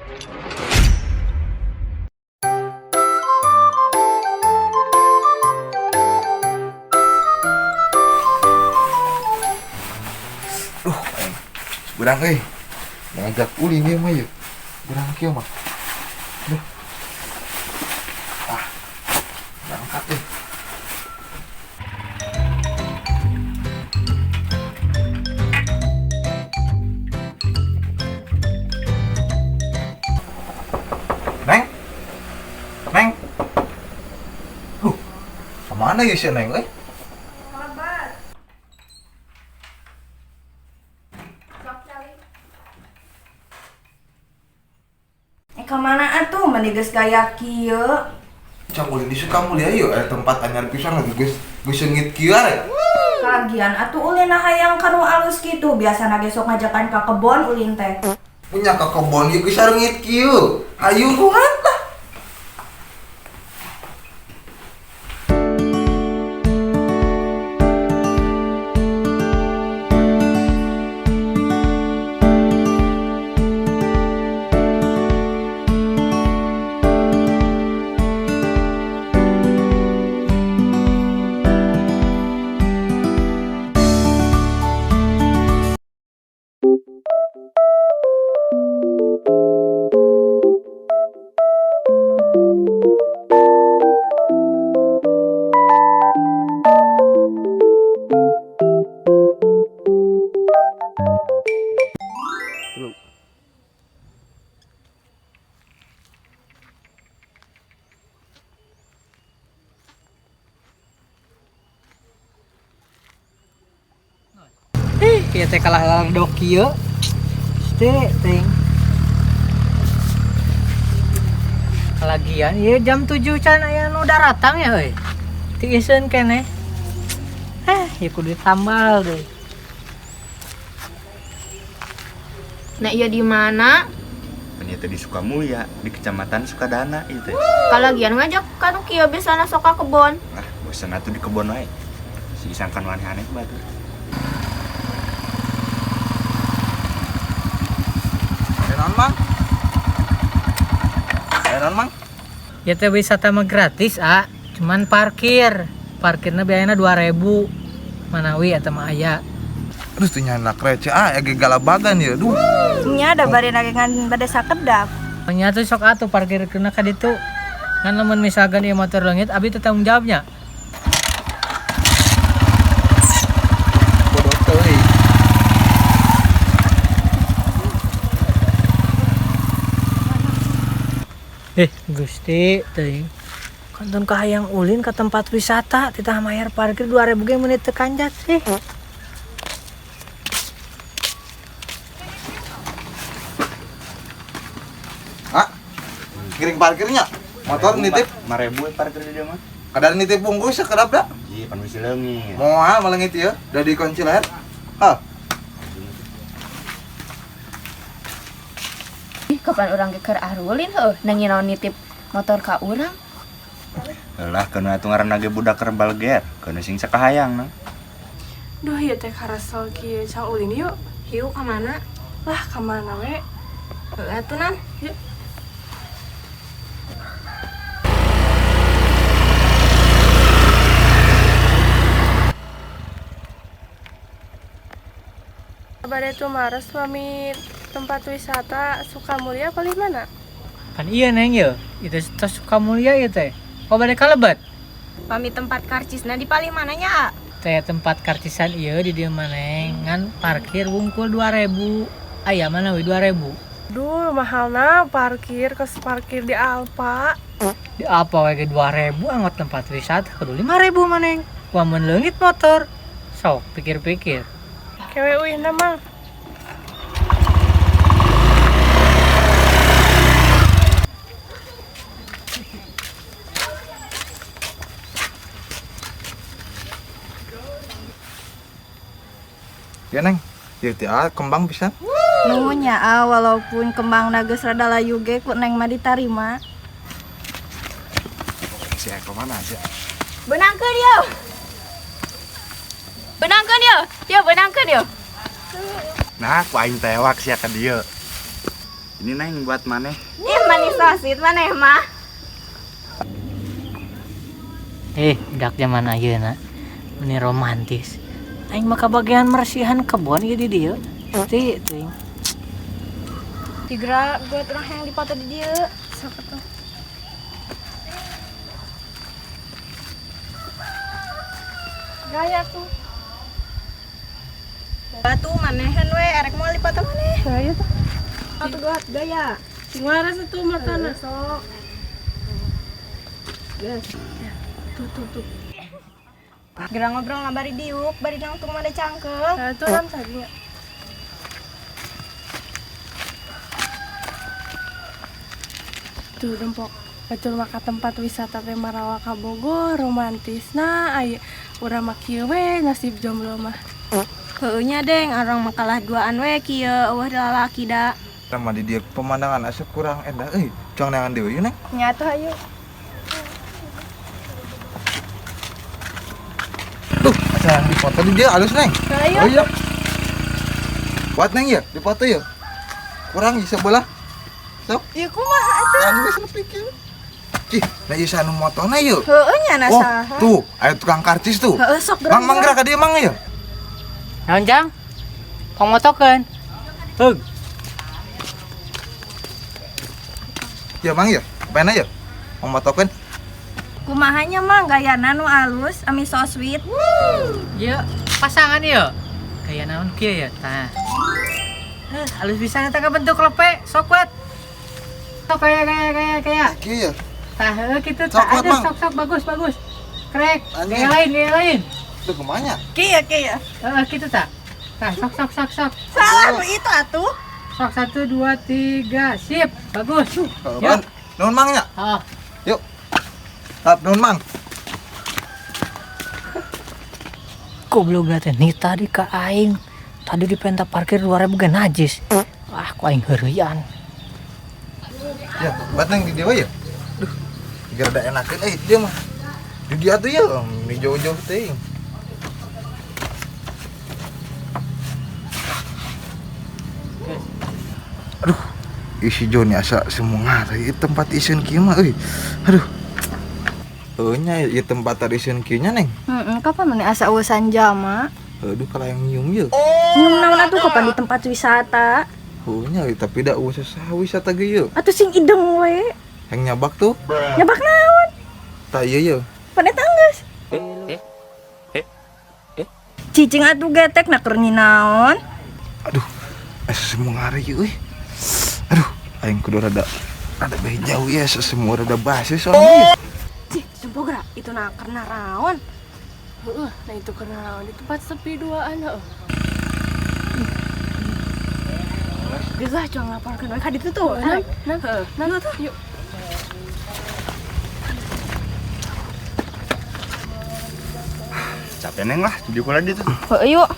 Duh, aing. Beurang euy. Ngajak ulin ieu mah yeuh. Beurang kieu mah. Duh. Ah. Berangkat euy. Neng. Neng. Duh. Kemana ya si Neng euy? Eh kamana atuh meni geus gaya kieu? Cang ulin di Sukamulya yeuh aya tempat anyar pisan lagi geus geus seungit kieu are. Kalagian atuh ulin hayang ka nu alus kitu, biasana ge sok ngajakan ka kebon ulin teh. Punya ka kebon ieu geus sareungit kieu. Hayu kuat lah. Ih, kieu teh kalah laledok kieu. Teh ting. Kalagian ieu jam 7 can aya nu daratang ya euy. Tiiseun keneh. Ieu kudu ditambal deui. Nah, ieu di mana? Nya teh di Sukamulya, di Kecamatan Sukadana ieu teh. Kalagian ngajak ka nu kieu biasana sok ka kebon. Ah, bosen atuh di kebon wae. Si isang kan aneh-aneh batur. Aya naon, Mang? Aya naon, Mang? Ya teh wisata mah gratis, ah. Cuman parkir. Parkirna biayana 2000. Manawi eta mah aya. Aduh, teu nyanak receh, ah, aya ge galabagan ieu. Duh. Nya da bari nage ngan bade sakedap. Nya tuh sok atuh parkir kena ka ditu. Ngan lamun misalkan ieu motor leungit abi teu tanggung jawabnya. Bodoh teuing. Gusti teuing. Kanton kahayang ulin ka tempat wisata titah mayar parkir 2000 ge meuni teu kanjat sih. Ah, ngiring parkirnya? Motor nitip? 5000 we parkir di dieu mah. Kadar nitip bungkus sakedap da? Iya, pan bisi leungit. Moal maleungit ieu, da dikunci leher. Hah. Ih, kapan urang ge keur arulin heuh, nang naon nitip motor ka urang? Lah, keuna atuh ngaranna ge budak keur balger, keuna sing sakahayang na. Duh, ieu teh karesel kieu cang ulin yuk. Yuk ka mana? Lah, ka mana we? Heuh atuh nan. Yuk. Bade tumaros pamit tempat wisata Sukamulya palih mana? Kan iya Neng ye, itu tos Sukamulya ieu teh. Oh bade kalebet? Pamit tempat karcisna di palih mananya, A? Teh tempat karcisan ieu di dieu mah Neng, ngan parkir wungkul 2000. Aya mana we 2000? Duh, mahalna parkir kos parkir di Alfa. Di Alfa we ge 2000 anggot tempat wisata kudu 5000 mah Neng. Kumaha mun leungit motor? Sok pikir-pikir. Kewe uihna Mang. Ya Neng, ieu teh ah, kembang pisan. Nuhun nya ah, walaupun kembang geus rada layu ge ku Neng mah ditarima. Si Eko mana aja? Benangkeun yeuh. Benangkeun yeuh. Yeuh benangkeun yeuh. Nah, ku aing tewak sia ka dieu. Ini Neng buat maneh. Ih, manis sosit maneh mah. Budak zaman ayeuna meni romantis. Aing mah kabagian meresihan kebon ieu di dieu. Ti teuing. Tigra buat orang yang dipoto di dieu. Sok atuh. Gaya tuh. Batu manehen we erek moal dipoto maneh. Gaya tuh. Atuh buat gaya. Sing waras atuh matana. Sok. Yes. Tuh tuh tuh. Gerang ngobrol na bari diuk, bari nangtung mana cangkeul. Nah, itu kan tadinya. Tuh dempok. Batur maka tempat wisata teh marawa ka Bogor romantis nah aya urang mah kieu we nasib jomblo mah. Heueuh nya deng, urang mah kalah duaan we kieu eueuh lalaki da. Sama di dia pemandangan asa kurang endah euy. Cuang neangan deui yeuh, Neng. Nya atuh hayu. Tuh, asa yang dipoto di dia alus, Neng. Hayu. Oh iya. Kuat Neng ya, dipoto ya. Kurang di sebelah. Sok. Ieu kumaha atuh? Anu geus nepi kieu. Cih, nah ieu anu motona yeuh. Heueuh nya na Oh, saha. tuh, aya tukang karcis tuh. Heueuh sok gerak. Mang mang gerak ka dieu mang ya. Naon Jang? Pangmotokeun. Heug. Ya mang ya, pena ya. Mang motokeun. Kumaha nya mang gayana nu alus ami so sweet. Ieu pasangan ieu. Gaya naon kieu ya tah. Halus pisan eta kabentuk lepe, sok kuat. Sok gaya gaya gaya gaya. Kieu ya. Tah heueuh kitu Sok tah. kuat, Aduh Mang. sok sok bagus bagus. Krek. Anjing. Gaya lain gaya lain. Tuh kemana? Kieu kieu. Heeh kitu tah. Tah sok sok sok sok. Salah nu itu atuh. Sok 1 2 3 sip. Bagus. Heeh, Yuk. Nuhun mang nya. Oh. Yuk. Tap nuhun mang. Goblok teh nih tadi ka aing. Tadi dipenta parkir 2000 ge najis. Ah, ku aing heureuyan. Ya, buat neng di dewa ya. Duh, gara rada enakeun euy dia mah. Di dia tuh ya, di jauh-jauh teuing. Aduh, isi Joni asa semangat ieu tempat iseun kieu mah euy. Aduh. Heuh nya ieu tempat iseun kieu nya Neng. Heeh, kapan maneh asa eueusan jama? Aduh kalau yang nyium ye. Nyium naon atuh kapan di tempat wisata? Heuh nya tapi da eueuh saha wisata ge ye. Atuh sing ideng we. Yang nyabak tuh. Nyabak naon? Tah ieu ye. Pan eta geus. Cicing atuh getek na keur naon? Aduh, asa semua ngari euy. Aduh, aing kudu rada rada beh jauh ya, semua rada basi soalnya. Cih, jempo gerak itu na keur naraon. Heeh, nah itu keur naraon di tempat sepi duaan heueuh. Geus lah cuang laporkeun we ka ditu tuh. Nah, nah, nah tuh. Yuk. Capek Neng lah, jadi kula ditu. Heueuh yuk.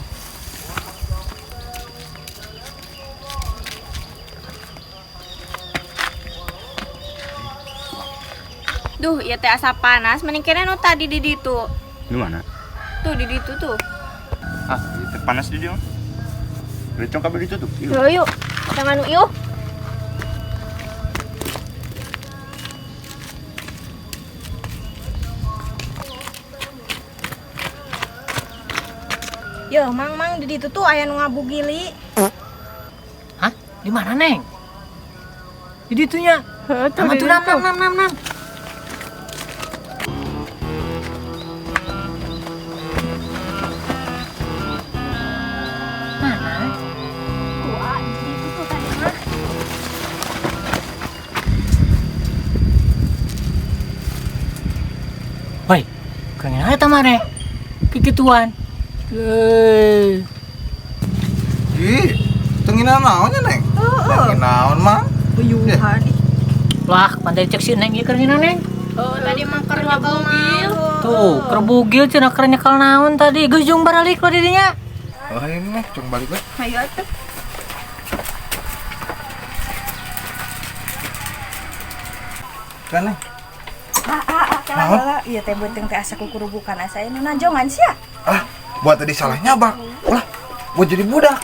Duh, ieu teh asa panas, mending kene nu tadi di ditu. Di mana? Tuh di ditu tuh. Ah, itu panas di dia mah. Udah cong kabel ditutup. Yuk. Heueuh yuk. Jangan nu ieu. Yo, mang mang di ditu tuh aya nu ngabugili. Hah? Di mana, Neng? Di ditunya. Heueuh tuh. Nama di tuh nam ditu. nam nam nam nam. Mana? Tuh, ah, di ditu tuh tadi mah. Woi, kangen aja mane. Kikituan. Eh, Ih, tengina naonnya Neng? Heeh. Tengina naon mang? Uyuhan ih. Wah, pandai cek si Neng ieu keur Neng. Oh, tadi mah keur nyekel. Tuh, keur bugil cenah keur nyekel naon tadi. Geus jung baralik lo didinya. Oh ini Neng, cung balik we. Hayu atuh. Kan Neng? Ah, ah, ah, kala heula. Ieu teh beuteung teh asa kukurubukan asa anu najongan sia. Ah, buat tadi salah nyabak. Ulah, buat jadi budak.